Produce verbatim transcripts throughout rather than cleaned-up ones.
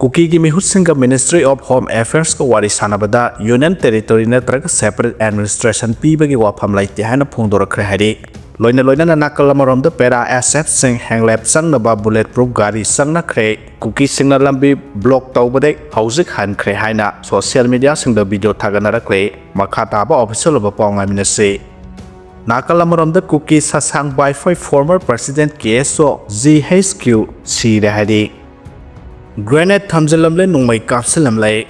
ꯀꯨꯀꯤꯒꯤ ꯃꯤꯍꯨꯠꯁꯤꯡꯒ Ministry of Home Affairsꯀ ꯋꯥꯔꯤ ꯁꯥꯟꯅꯕꯗ Union Territory ꯅꯠꯇ꯭ꯔꯒ Separate Administration ꯄꯤꯕꯒꯤ ꯋꯥꯐꯝ ꯂꯩꯇꯦ ꯍꯥꯏꯅ ꯐꯣꯡꯗꯣꯔꯛꯈ꯭ꯔꯦ ꯍꯥꯏꯔꯤ꯫ ꯂꯣꯏꯅ ꯂꯣꯏꯅꯅ ꯅꯥꯀꯜ ꯑꯃꯔꯣꯝꯗ Para SFꯁꯤꯡ ꯍꯦꯡꯂꯦꯞ ꯆꯪꯅꯕ bullet proof ꯒꯥꯔꯤ ꯆꯪꯅꯈ꯭ꯔꯦ꯫ ꯀꯨꯀꯤꯁꯤꯡꯅ ꯂꯝꯕꯤ block ꯇꯧꯕꯗꯩ ꯍꯧꯖꯤꯛ ꯍꯟꯈ꯭ꯔꯦ ꯍꯥꯏꯅ social mediaꯁꯤꯡꯗ video ꯊꯥꯒꯠꯅꯔꯛꯂꯦ꯫ ꯃꯈꯥ ꯇꯥꯕ official ꯑꯣꯏꯕ ꯄꯥꯎ ꯉꯥꯏꯃꯤꯟꯅꯁꯤ꯫ ꯅꯥꯀꯜ ꯑꯃꯔꯣꯝꯗ ꯀꯨꯀꯤ ꯁꯁꯥꯡ ꯕꯥꯏꯐꯣꯏ former President KSO GHQ ꯁꯤꯔꯦ ꯍꯥꯏꯔꯤ꯫ Grenade ꯊꯝꯖꯤꯜꯂꯝꯂꯦ, ꯅꯣꯡꯃꯩ ꯀꯥꯞꯁꯤꯜꯂꯝꯂꯦ꯫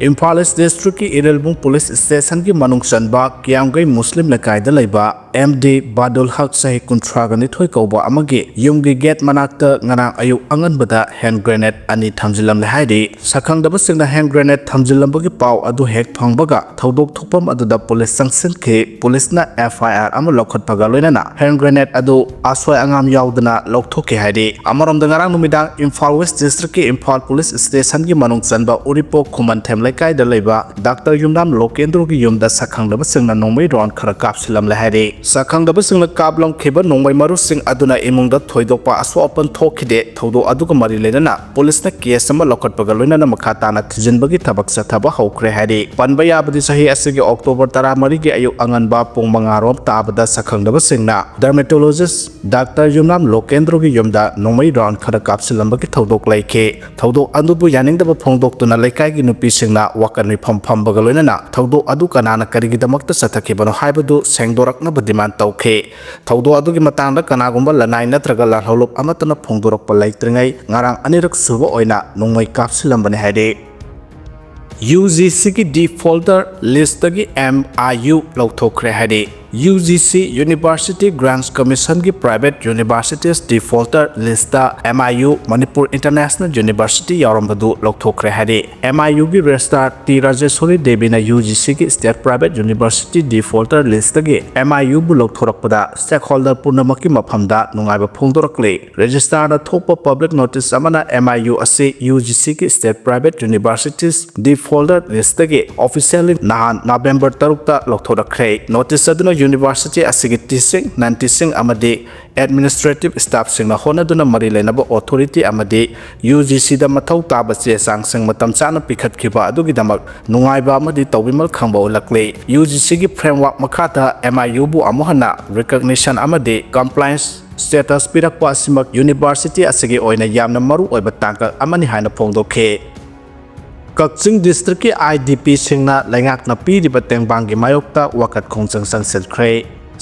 ꯏꯝꯐꯥꯜ East Districtꯀꯤ ꯏꯔꯤꯜꯕꯨꯡ Police Stationꯒꯤ ꯃꯅꯨꯡ ꯆꯟꯕ ꯀꯤꯌꯥꯝꯒꯩ ꯃꯨꯁꯂꯤꯝ ꯂꯩꯀꯥꯏꯗ ꯂꯩꯕ ꯑꯦꯝ ꯗꯤ ꯕꯥꯗꯨꯜ ꯍꯛ ꯆꯍꯤ ꯀꯨꯟꯊ꯭ꯔꯥꯒ ꯅꯤꯊꯣꯏ ꯀꯧꯕ ꯑꯃꯒꯤ ꯌꯨꯝꯒꯤ gate ꯃꯅꯥꯛꯇ ꯉꯔꯥꯡ ꯑꯌꯨꯛ ꯑꯉꯟꯕꯗ hand grenade ꯑꯅꯤ ꯊꯝꯖꯤꯜꯂꯝꯂꯦ ꯍꯥꯏꯔꯤ꯫ ꯁꯛꯈꯪꯗꯕꯁꯤꯡꯅ hand grenade ꯊꯝꯖꯤꯜꯂꯝꯕꯒꯤ ꯄꯥꯎ ꯑꯗꯨ ꯍꯦꯛ ꯐꯪꯕꯒ ꯊꯧꯗꯣꯛ ꯊꯣꯛꯐꯝ ꯑꯗꯨꯗ police ꯆꯪꯁꯤꯟꯈꯤ꯫ Policeꯅ F I R ꯑꯃ ꯂꯧꯈꯠꯄꯒ ꯂꯣꯏꯅꯅ hand grenade ꯑꯗꯨ ꯑꯁꯣꯏ ꯑꯉꯥꯝ ꯌꯥꯎꯗꯅ ꯂꯧꯊꯣꯛꯈꯤ ꯍꯥꯏꯔꯤ꯫ ꯑꯃꯔꯣꯝꯗ ꯉꯔꯥꯡ ꯅꯨꯃꯤꯗꯥꯡ ꯏꯝꯐꯥꯜ West Districtꯀꯤ ꯏꯝꯐꯥꯜ Police Stationꯒꯤ ꯃꯅꯨꯡ ꯆꯟꯕ ꯎꯔꯤꯄꯣꯛ ꯈꯨꯃꯟꯊꯦꯝ ꯂꯩꯀꯥꯏꯗ ꯂꯩꯕ Doctor ꯌꯨꯝꯅꯥꯝ ꯂꯣꯀꯦꯟꯗ꯭ꯔꯣꯒꯤ ꯌꯨꯝꯗ ꯁꯛꯈꯪꯗꯕꯁꯤꯡꯅ ꯅꯣꯡꯃꯩ round ꯈꯔ ꯀꯥꯞꯁꯤꯜꯂꯝꯂꯦ ꯍꯥꯏꯔꯤ꯫ ꯁꯛꯈꯪꯗꯕꯁꯤꯡꯅ ꯀꯥꯞꯂꯝꯈꯤꯕ ꯅꯣꯡꯃꯩ ꯃꯔꯨꯁꯤꯡ ꯑꯗꯨꯅ ꯏꯃꯨꯡꯗ ꯊꯣꯏꯗꯣꯛꯄ ꯑꯁꯣꯛ ꯑꯄꯟ ꯊꯣꯛꯈꯤꯗꯦ꯫ ꯊꯧꯗꯣꯛ ꯑꯗꯨꯒ ꯃꯔꯤ ꯂꯩꯅꯅ policeꯅ case ꯑꯃ ꯂꯧꯈꯠꯄꯒ ꯂꯣꯏꯅꯅ ꯃꯈꯥ ꯇꯥꯅ ꯊꯤꯖꯤꯟꯕꯒꯤ ꯊꯕꯛ ꯆꯠꯊꯕ ꯍꯧꯈ꯭ꯔꯦ ꯍꯥꯏꯔꯤ꯫ ꯄꯟꯕ ꯌꯥꯕꯗꯤ ꯆꯍꯤ ꯑꯁꯤꯒꯤ October ꯇꯔꯥꯃꯔꯤꯒꯤ ꯑꯌꯨꯛ ꯑꯉꯟꯕ ꯄꯨꯡ ꯃꯉꯥ ꯔꯣꯝ ꯇꯥꯕꯗ ꯁꯛꯈꯪꯗꯕꯁꯤꯡꯅ dermatologist Doctor ꯌꯨꯝꯅꯥꯝ ꯂꯣꯀꯦꯟꯗ꯭ꯔꯣꯒꯤ ꯌꯨꯝꯗ ꯅꯣꯡꯃꯩ round ꯈꯔ ꯀꯥꯞꯁꯤꯜꯂꯝꯕꯒꯤ ꯊꯧꯗꯣꯛ ꯂꯩꯈꯤ꯫ ꯊꯧꯗꯣꯛ ꯑꯗꯨꯕꯨ ꯌꯥꯅꯤꯡꯗꯕ ꯐꯣꯡꯗꯣꯛꯇꯨꯅ ꯂꯩꯀꯥꯏꯒꯤ ꯅꯨꯄꯤꯁꯤꯡꯅ ꯋꯥꯀꯠ ꯃꯤꯐꯝ ꯐꯝꯕꯒ ꯂꯣꯏꯅꯅ ꯊꯧꯗꯣꯛ ꯑꯗꯨ ꯀꯅꯥꯅ ꯀꯔꯤꯒꯤꯗꯃꯛꯇ ꯆꯠꯊꯈꯤꯕꯅꯣ ꯍꯥꯏꯕꯗꯨ ꯁꯦꯡꯗꯣꯔꯛꯅꯕ demand ꯇꯧꯈꯤ꯫ ꯊꯧꯗꯣꯛ ꯑꯗꯨꯒꯤ ꯃꯇꯥꯡꯗ ꯀꯅꯥꯒꯨꯝꯕ ꯂꯅꯥꯏ ꯅꯠꯇ꯭ꯔꯒ ꯂꯥꯜꯍꯧꯂꯨꯞ ꯑꯃꯠꯇꯅ ꯐꯣꯡꯗꯣꯔꯛꯄ ꯂꯩꯇ꯭ꯔꯤꯉꯩ ꯉꯔꯥꯡ ꯑꯅꯤꯔꯛ ꯁꯨꯕ ꯑꯣꯏꯅ ꯅꯣꯡꯃꯩ ꯀꯥꯞꯁꯤꯜꯂꯝꯕꯅꯤ ꯍꯥꯏꯔꯤ꯫ UGCꯒꯤ defaulter listꯇꯒꯤ MIU ꯂꯧꯊꯣꯛꯈ꯭ꯔꯦ ꯍꯥꯏꯔꯤ꯫ UGC University Grants Commissionꯒꯤ private universities defaulter listꯇ MIU, Manipur International University ꯌꯥꯎꯔꯝꯕꯗꯨ ꯂꯧꯊꯣꯛꯈ꯭ꯔꯦ ꯍꯥꯏꯔꯤ꯫ MIUꯒꯤ registrar ꯇꯤ ꯔꯥꯖꯦꯁ꯭ꯋꯔꯤ ꯗꯦꯕꯤꯅ UGCꯒꯤ state private university defaulter listꯇꯒꯤ MIUꯕꯨ ꯂꯧꯊꯣꯔꯛꯄꯗ stakeholder ꯄꯨꯝꯅꯃꯛꯀꯤ ꯃꯐꯝꯗ ꯅꯨꯡꯉꯥꯏꯕ ꯐꯣꯡꯗꯣꯔꯛꯂꯤ꯫ Registrarꯅ ꯊꯣꯛꯄ public notice ꯑꯃꯅ MIU ꯑꯁꯤ UGCꯒꯤ state private universities defaulter listꯇꯒꯤ officially ꯅꯍꯥꯟ November ꯇꯔꯨꯛꯇ ꯂꯧꯊꯣꯔꯛꯈ꯭ꯔꯦ꯫ Notice ꯑꯗꯨꯅ University ꯑꯁꯤꯒꯤ teaching, non teaching ꯑꯃꯗꯤ administrative staffꯁꯤꯡꯅ ꯍꯣꯠꯅꯗꯨꯅ ꯃꯔꯤ ꯂꯩꯅꯕ authority ꯑꯃꯗꯤ UGCꯗ ꯃꯊꯧ ꯇꯥꯕ ꯆꯦ ꯆꯥꯡꯁꯤꯡ ꯃꯇꯝ ꯆꯥꯅ ꯄꯤꯈꯠꯈꯤꯕ ꯑꯗꯨꯒꯤꯗꯃꯛ ꯅꯨꯡꯉꯥꯏꯕ ꯑꯃꯗꯤ ꯇꯧꯕꯤꯃꯜ ꯈꯪꯕ ꯎꯠꯂꯛꯂꯤ꯫ UGCꯒꯤ framework ꯃꯈꯥꯗ MIUꯕꯨ ꯑꯃꯨꯛ ꯍꯟꯅ recognition ꯑꯃꯗꯤ compliance status ꯄꯤꯔꯛꯄ ꯑꯁꯤꯃꯛ university ꯑꯁꯤꯒꯤ ꯑꯣꯏꯅ ꯌꯥꯝꯅ ꯃꯔꯨ ꯑꯣꯏꯕ ꯇꯥꯡꯀꯛ ꯑꯃꯅꯤ ꯍꯥꯏꯅ ꯐꯣꯡꯗꯣꯛꯈꯤ꯫ ꯀꯛꯆꯤꯡ districtꯀꯤ IDPꯁꯤꯡꯅ ꯂꯩꯉꯥꯛꯅ ꯄꯤꯔꯤꯕ ꯇꯦꯡꯕꯥꯡꯒꯤ ꯃꯥꯌꯣꯛꯇ ꯋꯥꯀꯠ ꯈꯣꯡꯖꯪ ꯆꯪꯁꯤꯟꯈ꯭ꯔꯦ꯫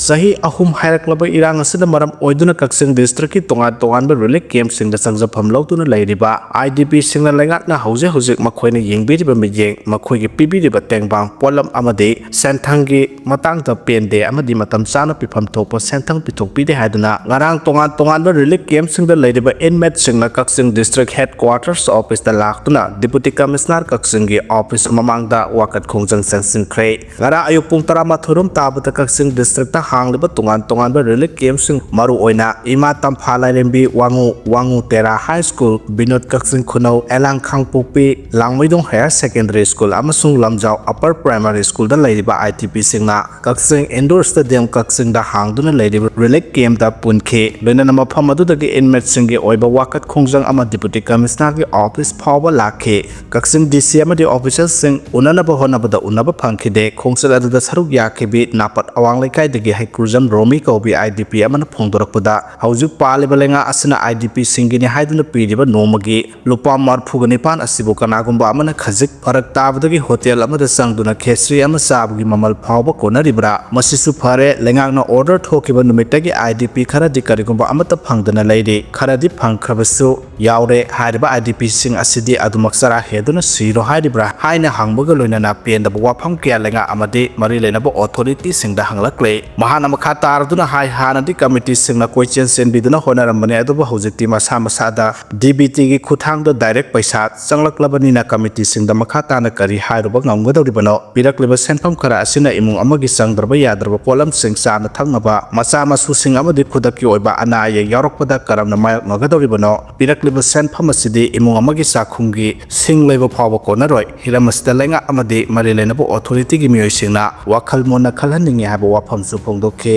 ꯆꯍꯤ ꯑꯍꯨꯝ ꯍꯥꯏꯔꯛꯂꯕ ꯏꯔꯥꯡ ꯑꯁꯤꯅ ꯃꯔꯝ ꯑꯣꯏꯗꯨꯅ ꯀꯛꯆꯤꯡ districtꯀꯤ ꯇꯣꯉꯥꯟ ꯇꯣꯉꯥꯟꯕ relief campꯁꯤꯡꯗ ꯆꯪꯖꯐꯝ ꯂꯧꯗꯨꯅ ꯂꯩꯔꯤꯕ IDPꯁꯤꯡꯅ ꯂꯩꯉꯥꯛꯅ ꯍꯧꯖꯤꯛ ꯍꯧꯖꯤꯛ ꯃꯈꯣꯏꯅ ꯌꯦꯡꯕꯤꯔꯤꯕ ꯃꯤꯠꯌꯦꯡ, ꯃꯈꯣꯏꯒꯤ ꯄꯤꯕꯤꯔꯤꯕ ꯇꯦꯡꯕꯥꯡ ꯄꯣꯠꯂꯝ ꯑꯃꯗꯤ ꯁꯦꯟꯊꯪꯒꯤ ꯃꯇꯥꯡꯗ ꯄꯦꯟꯗꯦ ꯑꯃꯗꯤ ꯃꯇꯝ ꯆꯥꯅ ꯄꯤꯐꯝ ꯊꯣꯛꯄ ꯁꯦꯟꯊꯪ ꯄꯤꯊꯣꯛꯄꯤꯗꯦ ꯍꯥꯏꯗꯨꯅ ꯉꯔꯥꯡ ꯇꯣꯉꯥꯟ ꯇꯣꯉꯥꯟꯕ relief campꯁꯤꯡꯗ ꯂꯩꯔꯤꯕ inmateꯁꯤꯡꯅ ꯀꯛꯆꯤꯡ district headquarters officeꯇ ꯂꯥꯛꯇꯨꯅ Deputy Commissioner ꯀꯛꯆꯤꯡꯒꯤ office ꯃꯃꯥꯡꯗ ꯋꯥꯀꯠ ꯈꯣꯡꯖꯪ ꯆꯪꯁꯤꯟꯈ꯭ꯔꯦ꯫ ꯉꯔꯥꯡ ꯑꯌꯨꯛ ꯄꯨꯡ ꯇꯔꯥꯃꯥꯊꯣꯏ ꯔꯣꯝ ꯇꯥꯕꯗ ꯀꯛꯆꯤꯡ districtꯇ ꯍꯥꯡꯂꯤꯕ ꯇꯣꯉꯥꯟ ꯇꯣꯉꯥꯟꯕ relief campꯁꯤꯡ, ꯃꯔꯨꯑꯣꯏꯅ ꯏꯃꯥ ꯇꯝꯐꯥ ꯂꯥꯏꯔꯦꯝꯕꯤ ꯋꯥꯉꯨ, ꯋꯥꯉꯨ ꯇꯦꯔꯥ High School, ꯕꯤꯅꯣꯗ ꯀꯛꯆꯤꯡ ꯈꯨꯅꯧ, ꯑꯦꯂꯥꯡ ꯈꯥꯡꯄꯣꯛꯄꯤ, ꯂꯥꯡꯃꯩꯗꯣꯡ Higher Secondary School ꯑꯃꯁꯨꯡ ꯂꯝꯖꯥꯎ Upper Primary Schoolꯗ ꯂꯩꯔꯤꯕ IDPꯁꯤꯡꯅ ꯀꯛꯆꯤꯡ indoor stadium ꯀꯛꯆꯤꯡꯗ ꯍꯥꯡꯗꯨꯅ ꯂꯩꯔꯤꯕ relief campꯇ ꯄꯨꯟꯈꯤ꯫ ꯂꯣꯏꯅꯅ ꯃꯐꯝ ꯑꯗꯨꯗꯒꯤ inmateꯁꯤꯡꯒꯤ ꯑꯣꯏꯕ ꯋꯥꯀꯠ ꯈꯣꯡꯖꯪ ꯑꯃ Deputy Commissionerꯒꯤ office ꯐꯥꯎꯕ ꯂꯥꯛꯈꯤ꯫ ꯀꯛꯆꯤꯡ DC ꯑꯃꯗꯤ officialꯁꯤꯡ ꯎꯅꯅꯕ ꯍꯣꯠꯅꯕꯗ ꯎꯅꯕ ꯐꯪꯈꯤꯗꯦ꯫ ꯈꯣꯡꯆꯠ ꯑꯗꯨꯗ ꯁꯔꯨꯛ ꯌꯥꯈꯤꯕꯤ ꯅꯥꯄꯠ ꯑꯋꯥꯡ ꯂꯩꯀꯥꯏꯗꯒꯤ ꯍꯩꯀ꯭ꯔꯨꯖꯝ ꯔꯣꯃꯤ ꯀꯧꯕꯤ IDP ꯑꯃꯅ ꯐꯣꯡꯗꯣꯔꯛꯄꯗ, ꯍꯧꯖꯤꯛ ꯄꯥꯜꯂꯤꯕ ꯂꯩꯉꯥꯛ ꯑꯁꯤꯅ IDPꯁꯤꯡꯒꯤꯅꯤ ꯍꯥꯏꯗꯨꯅ ꯄꯤꯔꯤꯕ ꯅꯣꯡꯃꯒꯤ ꯂꯨꯄꯥ ꯃꯔꯤꯐꯨꯒ ꯅꯤꯄꯥꯟ ꯑꯁꯤꯕꯨ ꯀꯅꯥꯒꯨꯝꯕ ꯑꯃꯅ ꯈꯖꯤꯛ ꯐꯔꯛ ꯇꯥꯕꯗꯒꯤ hotel ꯑꯃꯗ ꯆꯪꯗꯨꯅ ꯈꯦꯆ꯭ꯔꯤ ꯑꯃ ꯆꯥꯕꯒꯤ ꯃꯃꯜ ꯐꯥꯎꯕ ꯀꯣꯟꯅꯔꯤꯕ꯭ꯔꯥ? ꯃꯁꯤꯁꯨ ꯐꯔꯦ, ꯂꯩꯉꯥꯛꯅ order ꯊꯣꯛꯈꯤꯕ ꯅꯨꯃꯤꯠꯇꯒꯤ IDP ꯈꯔꯗꯤ ꯀꯔꯤꯒꯨꯝꯕ ꯑꯃꯠꯇ ꯐꯪꯗꯅ ꯂꯩꯔꯤ꯫ ꯈꯔꯗꯤ ꯐꯪꯈ꯭ꯔꯕꯁꯨ ꯌꯥꯎꯔꯦ꯫ ꯍꯥꯏꯔꯤꯕ IDPꯁꯤꯡ ꯑꯁꯤꯗꯤ ꯑꯗꯨꯃꯛ ꯆꯔꯥ ꯍꯦꯟꯗꯨꯅ ꯁꯤꯔꯣ ꯍꯥꯏꯔꯤꯕ꯭ꯔꯥ ꯍꯥꯏꯅ ꯍꯪꯕꯒ ꯂꯣꯏꯅꯅ ꯄꯦꯟꯗꯕ ꯋꯥꯐꯝ ꯀꯌꯥ ꯂꯩꯉꯥꯛ ꯑꯃꯗꯤ ꯃꯔꯤ ꯂꯩꯅꯕ authorityꯁꯤꯡꯗ ꯍꯪꯂꯛꯂꯦ꯫ ꯃꯍꯥꯛꯅ ꯃꯈꯥ ꯇꯥꯔꯗꯨꯅ ꯍꯥꯏ, ꯍꯥꯟꯅꯗꯤ ꯀꯃꯤꯇꯤꯁꯤꯡꯅ ꯀꯣꯏꯆꯦꯟ ꯆꯦꯟꯕꯤꯗꯨꯅ ꯍꯣꯠꯅꯔꯝꯕꯅꯤ, ꯑꯗꯨꯕꯨ ꯍꯧꯖꯤꯛꯇꯤ ꯃꯁꯥ ꯃꯁꯥꯗ ꯗꯤ ꯕꯤ ꯇꯤꯒꯤ ꯈꯨꯠꯊꯥꯡꯗ ꯗꯥꯏꯔꯦꯛ ꯄꯩꯁꯥ ꯆꯪꯂꯛꯂꯕꯅꯤꯅ ꯀꯃꯤꯇꯤꯁꯤꯡꯗ ꯃꯈꯥ ꯇꯥꯅ ꯀꯔꯤ ꯍꯥꯏꯔꯨꯕ ꯉꯝꯒꯗꯧꯔꯤꯕꯅꯣ? ꯄꯤꯔꯛꯂꯤꯕ ꯁꯦꯟꯐꯝ ꯈꯔ ꯑꯁꯤꯅ ꯏꯃꯨꯡ ꯑꯃꯒꯤ ꯆꯪꯗ꯭ꯔꯕ ꯌꯥꯗ꯭ꯔꯕ ꯄꯣꯠꯂꯝꯁꯤꯡ, ꯆꯥꯅ ꯊꯛꯅꯕ, ꯃꯆꯥ ꯃꯁꯨꯁꯤꯡ ꯑꯃꯗꯤ ꯈꯨꯗꯛꯀꯤ ꯑꯣꯏꯕ ꯑꯅꯥ ꯑꯌꯦꯛ ꯌꯥꯎꯔꯛꯄꯗ ꯀꯔꯝꯅ ꯃꯥꯌꯣꯛꯅꯒꯗꯧꯔꯤꯕꯅꯣ? ꯄꯤꯔꯛꯂꯤꯕ ꯁꯦꯟꯐꯝ ꯑꯁꯤꯗꯤ ꯏꯃꯨꯡ ꯑꯃꯒꯤ ꯆꯥꯛꯈꯨꯝꯒꯤ ꯁꯤꯡ ꯂꯩꯕ ꯐꯥꯎꯕ ꯀꯣꯟꯅꯔꯣꯏ꯫ ꯍꯤꯔꯝ ꯑꯁꯤꯗ ꯂꯩꯉꯥꯛ ꯑꯃꯗꯤ ꯃꯔꯤ ꯂꯩꯅꯕ ꯑꯣꯊꯣꯔꯤꯇꯤꯒꯤ ꯃꯤꯑꯣꯏꯁꯤꯡꯅ ꯋꯥꯈꯜ ꯃꯨꯟꯅ ꯈꯜꯍꯟꯅꯤꯡꯏ ꯍꯥꯏꯕ ꯋꯥꯐꯝꯁꯨ ꯐꯣꯡꯗꯣꯛꯈꯤ꯫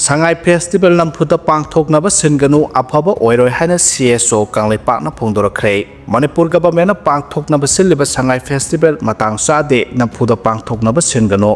ꯁꯉꯥꯏ ꯐꯦꯁꯇꯤꯚꯦꯜ ꯅꯝꯐꯨꯗ ꯄꯥꯡꯊꯣꯛꯅꯕ ꯁꯤꯟꯒꯅꯨ, ꯑꯐꯕ ꯑꯣꯏꯔꯣꯏ ꯍꯥꯏꯅ ꯁꯤ ꯑꯦꯁ ꯑꯣ ꯀꯪꯂꯩꯄꯥꯛꯅ ꯐꯣꯡꯗꯣꯔꯛꯈ꯭ꯔꯦ꯫ ꯃꯅꯤꯄꯨꯔ ꯒꯚꯔꯟꯃꯦꯟꯠꯅ ꯄꯥꯡꯊꯣꯛꯅꯕ ꯁꯤꯜꯂꯤꯕ ꯁꯉꯥꯏ ꯐꯦꯁꯇꯤꯚꯦꯜ ꯃꯇꯥꯡ ꯆꯥꯗꯦ, ꯅꯝꯐꯨꯗ ꯄꯥꯡꯊꯣꯛꯅꯕ ꯁꯤꯟꯒꯅꯨ,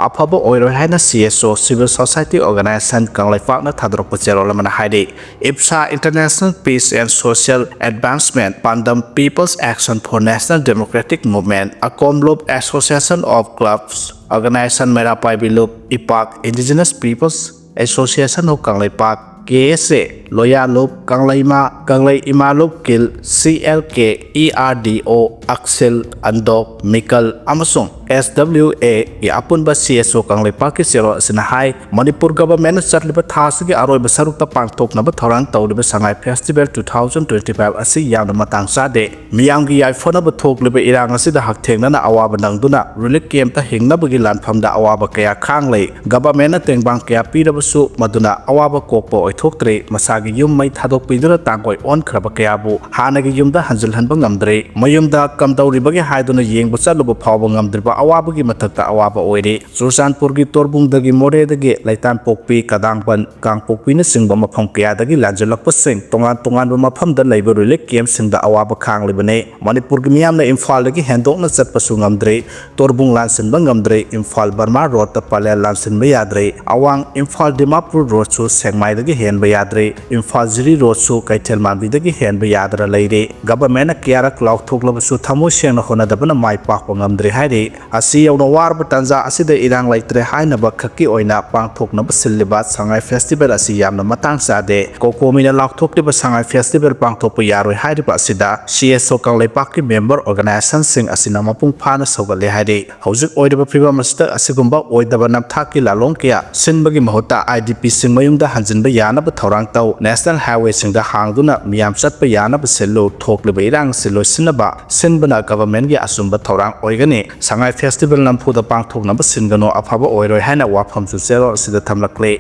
ꯑꯐꯕ ꯑꯣꯏꯔꯣꯏ ꯍꯥꯏꯅ ꯁꯤ ꯑꯦꯁ ꯑꯣ, Civil Society Organisation ꯀꯪꯂꯩꯄꯥꯛꯅ ꯊꯥꯗꯣꯔꯛꯄ ꯆꯦꯔꯣꯜ ꯑꯃꯅ ꯍꯥꯏꯔꯤ꯫ ꯏꯞꯁꯥ, International Peace and Social Advancement, ꯄꯥꯟꯗꯝ People's Action for National Democratic Movement, ꯑꯀꯣꯝ ꯂꯨꯞ, Association of Clubs, Organisation ꯃꯩꯔꯥ ꯄꯥꯏꯕꯤ ꯂꯨꯞ, ꯏꯄꯥꯛ, Indigenous Peoples Association of Kangleipak, ꯀꯦ ꯑꯦꯁ ꯑꯦ, ꯂꯣꯌꯥ ꯂꯨꯞ, ꯀꯪꯂꯩꯃꯥ, ꯀꯪꯂꯩ ꯏꯃꯥ ꯂꯨꯞ ꯀꯤꯜ, ꯁꯤ ꯑꯦꯜ ꯀꯦ, ꯏ ꯑꯥꯔ ꯗꯤ ꯑꯣ, ꯑꯛꯁꯤꯜ, ꯑꯟꯗꯣꯛ, ꯃꯤꯀꯜ ꯑꯃꯁꯨꯡ ꯑꯦꯁ ꯗꯕ꯭ꯂꯤꯎ ꯑꯦꯒꯤ ꯑꯄꯨꯟꯕ ꯁꯤ ꯑꯦꯁ ꯑꯣ ꯀꯪꯂꯩꯄꯥꯛꯀꯤ ꯆꯦꯔꯣꯜ ꯑꯁꯤꯅ ꯍꯥꯏ, ꯃꯅꯤꯄꯨꯔ ꯒꯚꯔꯟꯃꯦꯟꯠꯅ ꯆꯠꯂꯤꯕ ꯊꯥ ꯑꯁꯤꯒꯤ ꯑꯔꯣꯏꯕ ꯁꯔꯨꯛꯇ ꯄꯥꯡꯊꯣꯛꯅꯕ ꯊꯧꯔꯥꯡ ꯇꯧꯔꯤꯕ ꯁꯉꯥꯏ festival two thousand twenty five ꯑꯁꯤ ꯌꯥꯝꯅ ꯃꯇꯥꯡ ꯆꯥꯗꯦ꯫ ꯃꯤꯌꯥꯝꯒꯤ ꯌꯥꯏꯐꯅꯕ ꯊꯣꯛꯂꯤꯕ ꯏꯔꯥꯡ ꯑꯁꯤꯗ ꯍꯛꯊꯦꯡꯅꯅ ꯑꯋꯥꯕ ꯅꯪꯗꯨꯅ ꯔꯤꯂꯤꯐ ꯀꯦꯝꯞꯇ ꯍꯤꯡꯅꯕꯒꯤ ꯂꯥꯟꯐꯝꯗ ꯑꯋꯥꯕ ꯀꯌꯥ ꯈꯥꯡꯂꯩ꯫ ꯒꯚꯔꯟꯃꯦꯟꯠꯅ ꯇꯦꯡꯕꯥꯡ ꯀꯌꯥ ꯄꯤꯔꯕꯁꯨ ꯃꯗꯨꯅ ꯑꯋꯥꯕ ꯀꯣꯛꯄ ꯑꯣꯏꯊꯣꯛꯇ꯭ꯔꯦ꯫ ꯃꯁꯥꯒꯤ ꯌꯨꯝ ꯃꯩ ꯊꯥꯗꯣꯛꯄꯤꯗꯨꯅ ꯇꯥꯡꯒꯣꯏ ꯑꯣꯟꯈ꯭ꯔꯕ ꯀꯌꯥꯕꯨ ꯍꯥꯟꯅꯒꯤ ꯌꯨꯝꯗ ꯍꯟꯖꯤꯜꯍꯟꯕ ꯉꯝꯗ꯭ꯔꯦ꯫ ꯃꯌꯨꯝꯗ ꯀꯝꯗꯧꯔꯤꯕꯒꯦ ꯍꯥꯏꯗꯨꯅ ꯌꯦꯡꯕ ꯆꯠꯂꯨꯕ ꯐꯥꯎꯕ ꯉꯝꯗ꯭ꯔꯤꯕ ꯑꯋꯥꯕꯒꯤ ꯃꯊꯛꯇ ꯑꯋꯥꯕ ꯑꯣꯏꯔꯦ꯫ ꯆꯨꯔꯆꯥꯟꯄꯨꯔꯒꯤ ꯇꯣꯔꯕꯨꯡꯗꯒꯤ ꯃꯣꯔꯦꯗꯒꯤ ꯂꯩꯇꯥꯟꯄꯣꯛꯄꯤ, ꯀꯗꯥꯡꯕꯟ, ꯀꯥꯡꯄꯣꯛꯄꯤꯅꯆꯤꯡꯕ ꯃꯐꯝ ꯀꯌꯥꯗꯒꯤ ꯂꯥꯟꯖꯦꯜꯂꯛꯄꯁꯤꯡ ꯇꯣꯉꯥꯟ ꯇꯣꯉꯥꯟꯕ ꯃꯐꯝꯗ ꯂꯩꯕ ꯔꯤꯂꯤꯐ ꯀꯦꯝꯞꯁꯤꯡꯗ ꯑꯋꯥꯕ ꯈꯥꯡꯂꯤꯕꯅꯤ꯫ ꯃꯅꯤꯄꯨꯔꯒꯤ ꯃꯤꯌꯥꯝꯅ ꯏꯝꯐꯥꯜꯗꯒꯤ ꯍꯦꯟꯗꯣꯛꯅ ꯆꯠꯄꯁꯨ ꯉꯝꯗ꯭ꯔꯦ꯫ ꯇꯣꯔꯕꯨꯡ ꯂꯥꯟꯁꯤꯟꯕ ꯉꯝꯗ꯭ꯔꯦ꯫ ꯏꯝꯐꯥꯜ ꯕꯔꯃꯥ ꯔꯣꯗꯇ ꯄꯂꯦꯜ ꯂꯥꯟꯁꯤꯟꯕ ꯌꯥꯗ꯭ꯔꯦ꯫ ꯑꯋꯥꯡ ꯏꯝꯐꯥꯜ ꯗꯤꯃꯥꯄꯨꯔ ꯔꯣꯗꯁꯨ ꯁꯦꯛꯃꯥꯏꯗꯒꯤ ꯍꯦꯟꯕ ꯌꯥꯗ꯭ꯔꯦ꯫ ꯏꯝꯐꯥꯜ ꯖꯤꯔꯤ ꯔꯣꯗꯁꯨ ꯀꯩꯊꯦꯜ ꯃꯥꯟꯕꯤꯗꯒꯤ ꯍꯦꯟꯕ ꯌꯥꯗꯅ ꯂꯩꯔꯦ꯫ ꯒꯚꯔꯟꯃꯦꯟꯠꯅ ꯀꯌꯥꯔꯛ ꯂꯥꯎꯊꯣꯛꯂꯕꯁꯨ ꯊꯃꯣꯏ ꯁꯦꯡꯅ ꯍꯣꯠꯅꯗꯕꯅ ꯃꯥꯏ ꯄꯥꯛꯄ ꯉꯝꯗ꯭ꯔꯦ ꯍꯥꯏꯔꯤ꯫ ꯑꯁꯤ ꯌꯧꯅ ꯋꯥꯔꯕ ꯇꯥꯟꯖꯥ ꯑꯁꯤꯗ ꯏꯔꯥꯡ ꯂꯩꯇ꯭ꯔꯦ ꯍꯥꯏꯅꯕ ꯈꯛꯀꯤ ꯑꯣꯏꯅ ꯄꯥꯡꯊꯣꯛꯅꯕ ꯁꯤꯜꯂꯤꯕ ꯁꯉꯥꯏ ꯐꯦꯁꯇꯤꯚꯦꯜ ꯑꯁꯤ ꯌꯥꯝꯅ ꯃꯇꯥꯡ ꯆꯥꯗꯦ꯫ ꯀꯣꯀꯣꯃꯤꯅ ꯂꯥꯎꯊꯣꯛꯂꯤꯕ ꯁꯉꯥꯏ ꯐꯦꯁꯇꯤꯚꯦꯜ ꯄꯥꯡꯊꯣꯛꯄ ꯌꯥꯔꯣꯏ ꯍꯥꯏꯔꯤꯕ ꯑꯁꯤꯗ ꯁꯤ ꯑꯦꯁ ꯑꯣ ꯀꯪꯂꯩꯄꯥꯛꯀꯤ ꯃꯦꯝꯕꯔ ꯑꯣꯔꯒꯅꯥꯏꯖꯦꯁꯟꯁꯤꯡ ꯑꯁꯤꯅ ꯃꯄꯨꯡ ꯐꯥꯅ ꯁꯧꯒꯠꯂꯦ ꯍꯥꯏꯔꯤ꯫ ꯍꯧꯖꯤꯛ ꯑꯣꯏꯔꯤꯕ ꯐꯤꯕꯝ ꯑꯁꯤꯗ ꯑꯁꯤꯒꯨꯝꯕ ꯑꯣꯏꯗꯕ ꯅꯝꯊꯥꯛꯀꯤ ꯂꯥꯂꯣꯡ ꯀꯌꯥ ꯁꯤꯟꯕꯒꯤ ꯃꯍꯨꯠꯇ ꯑꯥꯏ ꯗꯤ ꯄꯤꯁꯤꯡ ꯃꯌꯨꯝꯗ ꯍꯟꯖꯤꯟꯕ ꯌꯥꯅꯕ ꯊꯧꯔꯥꯡ ꯇꯧ꯫ ꯅꯦꯁꯅꯦꯜ ꯍꯥꯏꯋꯦꯁꯤꯡꯗ ꯍꯥꯡꯗꯨꯅ ꯃꯤꯌꯥꯝ ꯆꯠꯄ ꯌꯥꯅꯕ ꯁꯤꯜꯂꯨ꯫ ꯊꯣꯛꯂꯤꯕ ꯏꯔꯥꯡ ꯑꯁꯤ ꯂꯣꯏꯁꯤꯟꯅꯕ ꯁꯤꯟꯕꯅ ꯒꯚꯔꯟꯃꯦꯟꯠꯀꯤ ꯑꯆꯨꯝꯕ ꯊꯧꯔꯥꯡ ꯑꯣꯏꯒꯅꯤ꯫ ꯁꯉꯥꯏ ꯐꯦꯁꯇꯤꯚꯦꯜ ꯅꯝꯐꯨꯗ ꯄꯥꯡꯊꯣꯛꯅꯕ ꯁꯤꯟꯒꯅꯨ, ꯑꯐꯕ ꯑꯣꯏꯔꯣꯏ ꯍꯥꯏꯅ ꯋꯥꯐꯝꯁꯨ ꯆꯦꯔꯣꯜ ꯑꯁꯤꯗ ꯊꯝꯂꯛꯂꯤ꯫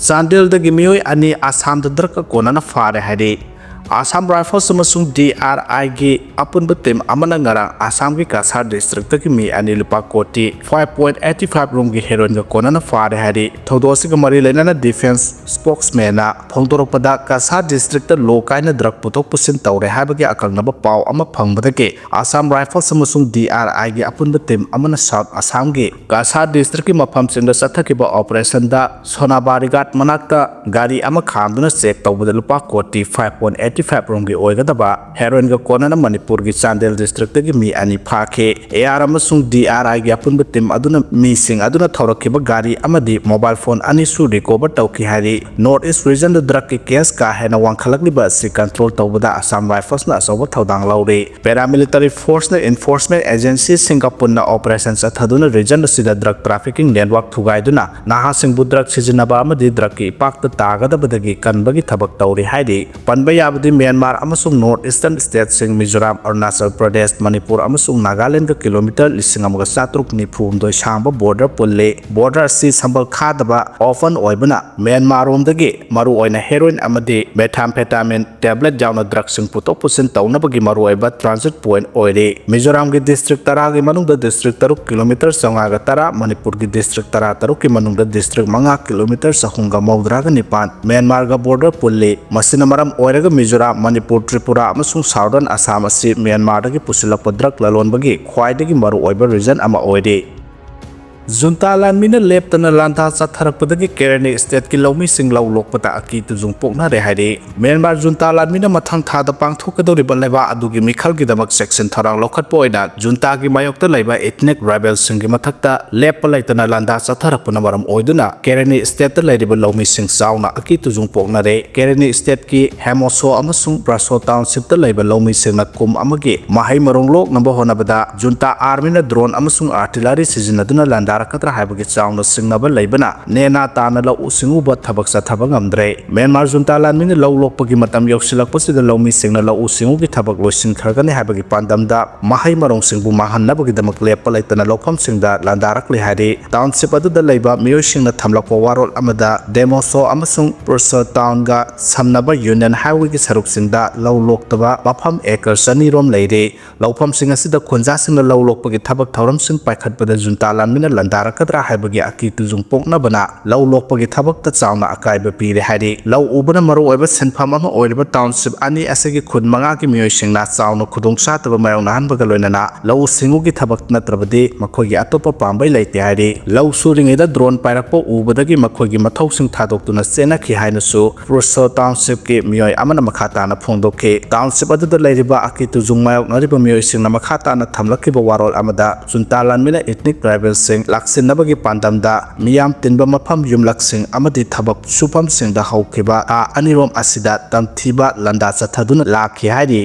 ꯆꯥꯟꯗꯦꯜꯗꯒꯤ ꯃꯤꯑꯣꯏ ꯑꯅꯤ ꯑꯁꯥꯝꯗ ꯗ꯭ꯔꯒꯀ ꯀꯣꯟꯅꯅ ꯐꯥꯔꯦ ꯍꯥꯏꯔꯤ꯫ ꯑꯁꯥꯝ ꯔꯥꯏꯐꯜꯁ ꯑꯃꯁꯨꯡ ꯗꯤ ꯑꯥꯔ ꯑꯥꯏꯒꯤ ꯑꯄꯨꯟꯕ ꯇꯤꯝ ꯑꯃꯅ ꯉꯔꯥꯡ ꯑꯁꯥꯝꯒꯤ ꯀꯁꯥꯔ ꯗꯤꯁꯇ꯭ꯔꯤꯛꯇꯒꯤ ꯃꯤ ꯑꯅꯤ ꯂꯨꯄꯥ ꯀꯣꯇꯤ ꯐꯥꯏꯚ ꯄꯣꯏꯟꯠ ꯑꯩꯠꯇꯤ ꯐꯥꯏꯚ ꯔꯣꯝꯒꯤ ꯍꯦꯔꯣꯏꯟꯒ ꯀꯣꯟꯅꯅ ꯐꯥꯔꯦ ꯍꯥꯏꯔꯤ꯫ ꯊꯧꯗꯣꯛ ꯑꯁꯤꯒ ꯃꯔꯤ ꯂꯩꯅꯅ ꯗꯤꯐꯦꯟꯁ ꯁ꯭ꯄꯣꯛꯁꯃꯦꯟꯅ ꯐꯣꯡꯗꯣꯔꯛꯄꯗ, ꯀꯁꯥꯔ ꯗꯤꯁꯇ꯭ꯔꯤꯛꯇ ꯂꯣ ꯀꯥꯏꯅ ꯗ꯭ꯔꯒ ꯄꯨꯊꯣꯛ ꯄꯨꯁꯤꯟ ꯇꯧꯔꯦ ꯍꯥꯏꯕꯒꯤ ꯑꯀꯛꯅꯕ ꯄꯥꯎ ꯑꯃ ꯐꯪꯕꯗꯒꯤ ꯑꯁꯥꯝ ꯔꯥꯏꯐꯜꯁ ꯑꯃꯁꯨꯡ ꯗꯤ ꯑꯥꯔ ꯑꯥꯏꯒꯤ ꯑꯄꯨꯟꯕ ꯇꯤꯝ ꯑꯃꯅ ꯁꯥꯎꯠ ꯑꯁꯥꯝꯒꯤ ꯀꯁꯥꯔ ꯗꯤꯁꯇ꯭ꯔꯤꯛꯀꯤ ꯃꯐꯝꯁꯤꯡꯗ ꯆꯠꯊꯈꯤꯕ ꯑꯣꯄꯔꯦꯁꯟꯗ ꯁꯣꯅꯥꯕꯥꯔꯤꯒꯥꯠ ꯃꯅꯥꯛꯇ ꯒꯥꯔꯤ ꯑꯃ ꯈꯥꯝꯗꯨꯅ ꯆꯦꯛ ꯇꯧꯕꯗ ꯂꯨꯄꯥ ꯀꯣꯇꯤ ꯐꯥꯏꯚ ꯄꯣꯏꯟꯠ ꯑꯩꯠꯇꯤ ꯐꯥꯏꯚ ꯔꯣꯝꯒꯤ ꯑꯣꯏꯒꯗꯕ ꯍꯦꯔꯣꯏꯟꯒ ꯀꯣꯟꯅꯅ ꯃꯅꯤꯄꯨꯔꯒꯤ ꯆꯥꯟꯗꯦꯜ ꯗꯤꯁꯇ꯭ꯔꯤꯛꯇꯒꯤ ꯃꯤ ꯑꯅꯤ ꯐꯥꯈꯤ꯫ ꯑꯦ ꯑꯥꯔ ꯑꯃꯁꯨꯡ ꯗꯤ ꯑꯥꯔ ꯑꯥꯏꯒꯤ ꯑꯄꯨꯟꯕ ꯇꯤꯝ ꯑꯗꯨꯅ ꯃꯤꯁꯤꯡ ꯑꯗꯨꯅ ꯊꯧꯔꯛꯈꯤꯕ ꯒꯥꯔꯤ ꯑꯃꯗꯤ ꯃꯣꯕꯥꯏꯜ ꯐꯣꯟ ꯑꯅꯤꯁꯨ ꯔꯤꯀꯣꯚꯔ ꯇꯧꯈꯤ ꯍꯥꯏꯔꯤ꯫ ꯅꯣꯔꯠ ꯏꯁ ꯔꯤꯖꯟꯗ ꯗ꯭ꯔꯒꯀꯤ ꯀꯦꯁ ꯀꯥ ꯍꯦꯟꯅ ꯋꯥꯡꯈꯠꯂꯛꯂꯤꯕ ꯑꯁꯤ ꯀꯟꯇ꯭ꯔꯣꯜ ꯇꯧꯕꯗ ꯑꯁꯥꯝ ꯔꯥꯏꯐꯜꯁꯅ ꯑꯆꯧꯕ ꯊꯧꯗꯥꯡ ꯂꯧꯔꯤ꯫ ꯄꯦꯔꯥꯃꯤꯂꯤꯇꯔꯤ ꯐꯣꯔꯁꯅ ꯏꯟꯐꯣꯔꯁꯃꯦꯟꯠ ꯑꯦꯖꯦꯟꯁꯤꯁꯤꯡꯒ ꯄꯨꯟꯅ ꯑꯣꯄꯔꯦꯁꯟ ꯆꯠꯊꯗꯨꯅ ꯔꯤꯖꯟ ꯑꯁꯤꯗ ꯗ꯭ꯔꯒ ꯇ꯭ꯔꯥꯐꯤꯀꯤꯡ ꯅꯦꯠꯋꯥꯔꯛ ꯊꯨꯒꯥꯏꯗꯨꯅ ꯅꯍꯥꯁꯤꯡꯕꯨ ꯗ꯭ꯔꯒ ꯁꯤꯖꯤꯟꯅꯕ ꯑꯃꯗꯤ ꯗ꯭ꯔꯒꯀꯤ ꯏꯄꯥꯛꯇ ꯇꯥꯒꯗꯕꯗꯒꯤ ꯀꯟꯕꯒꯤ ꯊꯕꯛ ꯇꯧꯔꯤ ꯍꯥꯏꯔꯤ꯫ ꯄꯟꯕ ꯌꯥꯕꯗꯤ ꯃ꯭ꯌꯥꯟꯃꯥꯔ ꯑꯃꯁꯨꯡ ꯅꯣꯔꯠ ꯏꯁꯇꯔꯟ ꯁ꯭ꯇꯦꯠꯁꯤꯡ ꯃꯤꯖꯣꯔꯥꯝ, ꯑꯔꯨꯅꯥꯆꯜ ꯄ꯭ꯔꯗꯦꯁ, ꯃꯅꯤꯄꯨꯔ ꯑꯃꯁꯨꯡ ꯅꯥꯒꯥꯂꯦꯟꯗꯒ ꯀꯤꯂꯣꯃꯤꯇꯔ ꯂꯤꯁꯤꯡ ꯑꯃꯒ ꯆꯥꯇ꯭ꯔꯨꯛ ꯅꯤꯐꯨ ꯍꯨꯝꯗꯣꯏ ꯁꯥꯡꯕ ꯕꯣꯔꯗꯔ ꯄꯨꯜꯂꯤ꯫ ꯕꯣꯔꯗꯔ ꯑꯁꯤ ꯁꯝꯕꯜ ꯈꯥꯗꯕ ꯑꯣꯄꯟ ꯑꯣꯏꯕꯅ ꯃ꯭ꯌꯥꯟꯃꯥꯔꯔꯣꯝꯗꯒꯤ ꯃꯔꯨꯑꯣꯏꯅ ꯍꯦꯔꯣꯏꯟ ꯑꯃꯗꯤ ꯃꯦꯊꯥꯝꯐꯦꯇꯥꯃꯤꯟ ꯇꯦꯕ꯭ꯂꯦꯠ ꯌꯥꯎꯅ ꯗ꯭ꯔꯒꯁꯤꯡ ꯄꯨꯊꯣꯛ ꯄꯨꯁꯤꯟ ꯇꯧꯅꯕꯒꯤ ꯃꯔꯨꯑꯣꯏꯕ ꯇ꯭ꯔꯥꯟꯖꯤꯠ ꯄꯣꯏꯟꯠ ꯑꯣꯏꯔꯤ꯫ ꯃꯤꯖꯣꯔꯥꯝꯒꯤ ꯗꯤꯁꯇ꯭ꯔꯤꯛ ꯇꯔꯥꯒꯤ ꯃꯅꯨꯡꯗ ꯗꯤꯁꯇ꯭ꯔꯤꯛ ꯇꯔꯨꯛ ꯀꯤꯂꯣꯃꯤꯇꯔ ꯆꯥꯝꯃꯉꯥꯒ ꯇꯔꯥ, ꯃꯅꯤꯄꯨꯔꯒꯤ ꯗꯤꯁꯇ꯭ꯔꯤꯛ ꯇꯔꯥ ꯇꯔꯨꯛꯀꯤ ꯃꯅꯨꯡꯗ ꯗꯤꯁꯇ꯭ꯔꯤꯛ ꯃꯉꯥ ꯀꯤꯂꯣꯃꯤꯇꯔ ꯆꯍꯨꯝꯒ ꯃꯧꯗ꯭ꯔꯥꯒ ꯅꯤꯄꯥꯟ ꯃ꯭ꯌꯥꯟꯃꯥꯔꯒ ꯕꯣꯔꯗꯔ ꯄꯨꯜꯂꯤ꯫ ꯃꯁꯤꯅ ꯃꯔꯝ ꯑꯣꯏꯔꯒ ꯃꯤꯖꯣꯔꯥꯝ, ꯃꯅꯤꯄꯨꯔ, ꯇ꯭ꯔꯤꯄꯨꯔꯥ ꯑꯃꯁꯨꯡ ꯁꯥꯎꯗꯔꯟ ꯑꯁꯥꯝ ꯑꯁꯤ ꯃ꯭ꯌꯥꯟꯃꯥꯔꯗꯒꯤ ꯄꯨꯁꯤꯜꯂꯛꯄ ꯗ꯭ꯔꯒ ꯂꯂꯣꯟꯕꯒꯤ ꯈ꯭ꯋꯥꯏꯗꯒꯤ ꯃꯔꯨꯑꯣꯏꯕ ꯔꯤꯖꯟ ꯑꯃ ꯑꯣꯏꯔꯤ꯫ ꯖꯨꯟꯇꯥ ꯂꯥꯟꯃꯤꯅ ꯂꯦꯞꯇꯅ ꯂꯥꯟꯗꯥ ꯆꯠꯊꯔꯛꯄꯗꯒꯤ ꯀꯦꯔꯦꯅꯤ ꯁ꯭ꯇꯦꯠꯀꯤ ꯂꯧꯃꯤꯁꯤꯡ ꯂꯧ ꯂꯣꯛꯄꯗ ꯑꯀꯤ ꯇꯨꯖꯨꯡ ꯄꯣꯛꯅꯔꯦ ꯍꯥꯏꯔꯤ꯫ ꯃ꯭ꯌꯥꯟꯃꯥꯔ ꯖꯨꯟꯇꯥ ꯂꯥꯟꯃꯤꯅ ꯃꯊꯪ ꯊꯥꯗ ꯄꯥꯡꯊꯣꯛꯀꯗꯧꯔꯤꯕ ꯂꯩꯕꯥꯛ ꯑꯗꯨꯒꯤ ꯃꯤꯈꯜꯒꯤꯗꯃꯛ ꯆꯦꯛꯁꯤꯟ ꯊꯧꯔꯥꯡ ꯂꯧꯈꯠꯄ ꯑꯣꯏꯅ ꯖꯨꯟꯇꯥꯒꯤ ꯃꯥꯌꯣꯛꯇ ꯂꯩꯕ ethnic rebelꯁꯤꯡꯒꯤ ꯃꯊꯛꯇ ꯂꯦꯞꯄ ꯂꯩꯇꯅ ꯂꯥꯟꯗꯥ ꯆꯠꯊꯔꯛꯄꯅ ꯃꯔꯝ ꯑꯣꯏꯗꯨꯅ ꯀꯦꯔꯦꯅꯤ ꯁ꯭ꯇꯦꯠꯇ ꯂꯩꯔꯤꯕ ꯂꯧꯃꯤꯁꯤꯡ ꯆꯥꯎꯅ ꯑꯀꯤ ꯇꯨꯖꯨꯡ ꯄꯣꯛꯅꯔꯦ꯫ ꯀꯦꯔꯦꯅꯤ ꯁ꯭ꯇꯦꯠꯀꯤ ꯍꯦꯃꯣꯁꯣ ꯑꯃꯁꯨꯡ ꯄ꯭ꯔꯁꯣ ꯇꯥꯎꯟꯁꯤꯞꯇ ꯂꯩꯕ ꯂꯧꯃꯤꯁꯤꯡꯅ ꯀꯨꯝ ꯑꯃꯒꯤ ꯃꯍꯩ ꯃꯔꯣꯡ ꯂꯣꯛꯅꯕ ꯍꯣꯠꯅꯕꯗ ꯖꯨꯟꯇꯥ ꯑꯥꯔꯃꯤꯅ ꯗ꯭ꯔꯣꯟ ꯑꯃꯁꯨꯡ ꯑꯥꯔꯇꯤꯂꯔꯤ ꯁꯤꯖꯤꯟꯅꯗꯨꯅ ꯂꯥꯟꯗꯥꯔꯛꯀꯗ꯭ꯔꯥ ꯍꯥꯏꯕꯒꯤ ꯆꯥꯎꯅ ꯆꯤꯡꯅꯕ ꯂꯩꯕꯅ ꯅꯦꯅꯥ ꯇꯥꯅ ꯂꯧꯎ ꯁꯤꯡꯎꯕ ꯊꯕꯛ ꯆꯠꯊꯕ ꯉꯝꯗ꯭ꯔꯦ꯫ ꯃ꯭ꯌꯥꯟꯃꯥꯔ ꯖꯨꯟꯇꯥ ꯂꯥꯟꯃꯤꯅ ꯂꯧ ꯂꯣꯛꯄꯒꯤ ꯃꯇꯝ ꯌꯧꯁꯤꯜꯂꯛꯄꯁꯤꯗ ꯂꯧꯃꯤꯁꯤꯡꯅ ꯂꯧꯎ ꯁꯤꯡꯎꯒꯤ ꯊꯕꯛ ꯂꯣꯏꯁꯤꯟꯈ꯭ꯔꯒꯅꯤ ꯍꯥꯏꯕꯒꯤ ꯄꯥꯟꯗꯝꯗ ꯃꯍꯩ ꯃꯔꯣꯡꯁꯤꯡꯕꯨ ꯃꯥꯡꯍꯟꯅꯕꯒꯤꯗꯃꯛ ꯂꯦꯞꯄ ꯂꯩꯇꯅ ꯂꯧꯐꯝꯁꯤꯡꯗ ꯂꯥꯟꯗꯥꯔꯛꯂꯤ ꯍꯥꯏꯔꯤ꯫ ꯇꯥꯎꯟꯁꯤꯞ ꯑꯗꯨꯗ ꯂꯩꯕ ꯃꯤꯑꯣꯏꯁꯤꯡꯅ ꯊꯝꯂꯛꯄ ꯋꯥꯔꯣꯜ ꯑꯃꯗ ꯗꯦꯃꯣꯁꯣ ꯑꯃꯁꯨꯡ ꯄ꯭ꯔꯨꯁ ꯇꯥꯎꯟꯒ ꯁꯝꯅꯕ ꯌꯨꯅꯤꯌꯟ ꯍꯥꯏꯋꯦꯒꯤ ꯁꯔꯨꯛꯁꯤꯡꯗ ꯂꯧ ꯂꯣꯛꯇꯕ ꯃꯐꯝ ꯑꯦꯀꯔ ꯆꯅꯤ ꯔꯣꯝ ꯂꯩꯔꯤ꯫ ꯂꯧꯐꯝꯁꯤꯡ ꯑꯁꯤꯗ ꯈꯨꯟꯖꯥꯁꯤꯡꯅ ꯂꯧ ꯂꯣꯛꯄꯒꯤ ꯊꯕꯛ ꯊꯧꯔꯝꯁꯤꯡ ꯄꯥꯏꯈꯠꯄꯗ ꯖꯨꯟꯇꯥ ꯂꯥꯟꯃꯤꯅ ꯂꯥꯟꯗꯥꯔꯛꯀꯗ꯭ꯔꯥ ꯍꯥꯏꯕꯒꯤ ꯑꯀꯤ ꯇꯨꯖꯨꯡ ꯄꯣꯛꯅꯕꯅ ꯂꯧ ꯂꯣꯛꯄꯒꯤ ꯊꯕꯛꯇ ꯆꯥꯎꯅ ꯑꯀꯥꯏꯕ ꯄꯤꯔꯦ ꯍꯥꯏꯔꯤ꯫ ꯂꯧ ꯎꯕꯅ ꯃꯔꯨꯑꯣꯏꯕ ꯁꯤꯟꯐꯝ ꯑꯃ ꯑꯣꯏꯔꯤꯕ ꯇꯥꯎꯟꯁꯤꯞ ꯑꯅꯤ ꯑꯁꯤꯒꯤ ꯈꯨꯟ ꯃꯉꯥꯒꯤ ꯃꯤꯑꯣꯏꯁꯤꯡꯅ ꯆꯥꯎꯅ ꯈꯨꯗꯣꯡꯆꯥꯗꯕ ꯃꯥꯌꯣꯛꯅꯍꯟꯕꯒ ꯂꯣꯏꯅꯅ ꯂꯧꯎ ꯁꯤꯡꯎꯒꯤ ꯊꯕꯛ ꯅꯠꯇ꯭ꯔꯕꯗꯤ ꯃꯈꯣꯏꯒꯤ ꯑꯇꯣꯞꯄ ꯄꯥꯝꯕꯩ ꯂꯩꯇꯦ ꯍꯥꯏꯔꯤ꯫ ꯂꯧ ꯁꯨꯔꯤꯉꯩꯗ ꯗ꯭ꯔꯣꯟ ꯄꯥꯏꯔꯛꯄ ꯎꯕꯗꯒꯤ ꯃꯈꯣꯏꯒꯤ ꯃꯊꯧꯁꯤꯡ ꯊꯥꯗꯣꯛꯇꯨꯅ ꯆꯦꯟꯅꯈꯤ ꯍꯥꯏꯅꯁꯨ ꯄ꯭ꯔꯨꯁꯣ ꯇꯥꯎꯟꯁꯤꯞꯀꯤ ꯃꯤꯑꯣꯏ ꯑꯃꯅ ꯃꯈꯥ ꯇꯥꯅ ꯐꯣꯡꯗꯣꯛꯈꯤ꯫ ꯇꯥꯎꯟꯁꯤꯞ ꯑꯗꯨꯗ ꯂꯩꯔꯤꯕ ꯑꯀꯤ ꯇꯨꯖꯨꯡ ꯃꯥꯌꯣꯛꯅꯔꯤꯕ ꯃꯤꯑꯣꯏꯁꯤꯡꯅ ꯃꯈꯥ ꯇꯥꯅ ꯊꯝꯂꯛꯈꯤꯕ ꯋꯥꯔꯣꯜ ꯑꯃꯗ ꯖꯨꯟꯇꯥ ꯂꯥꯟꯃꯤꯅ ethnic rebelꯁꯤꯡ ꯂꯥꯛꯁꯤꯟꯅꯕꯒꯤ ꯄꯥꯟꯗꯝꯗ ꯃꯤꯌꯥꯝ ꯇꯤꯟꯕ ꯃꯐꯝ, ꯌꯨꯝꯂꯛꯁꯤꯡ ꯑꯃꯗꯤ ꯊꯕꯛ ꯁꯨꯐꯝꯁꯤꯡꯗ ꯍꯧꯈꯤꯕ ꯊꯥ ꯑꯅꯤꯔꯣꯝ ꯑꯁꯤꯗ ꯇꯝꯊꯤꯕ ꯂꯥꯟꯗꯥ ꯆꯠꯊꯗꯨꯅ ꯂꯥꯛꯈꯤ ꯍꯥꯏꯔꯤ꯫